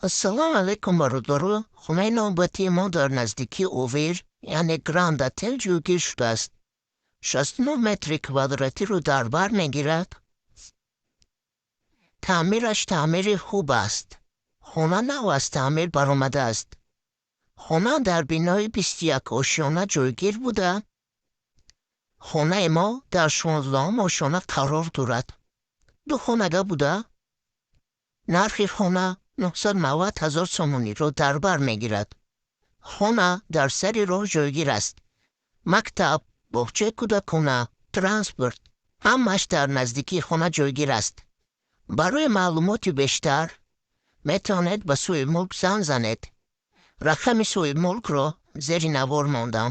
Ассалому алайкум, бародаро. Хонаи навбатии мо дар наздикии Овер, яъне Гранд Отел, ҷойгир шудааст. 69 метри квадратиро дар бар мегирад. Таъмираш таъмири хуб аст. Хона нав аз таъмир баромадааст. Хона дар бинои 21 ошёна ҷойгир буда, хонаи мо дар 16-ум ошёна қарор дорад. Духонага буда, нархи хона 990 ҳазор сомониро дар бар мегирад. Хона дар сари роҳ ҷойгир аст. Мактаб, боғчаи кӯдакона, транспорт ҳамааш дар наздикии хона ҷойгир аст. Барои маълумоти бештар метавонед ба соҳибмулк занг занед. Рақами соҳибмулкро зери навор мондам.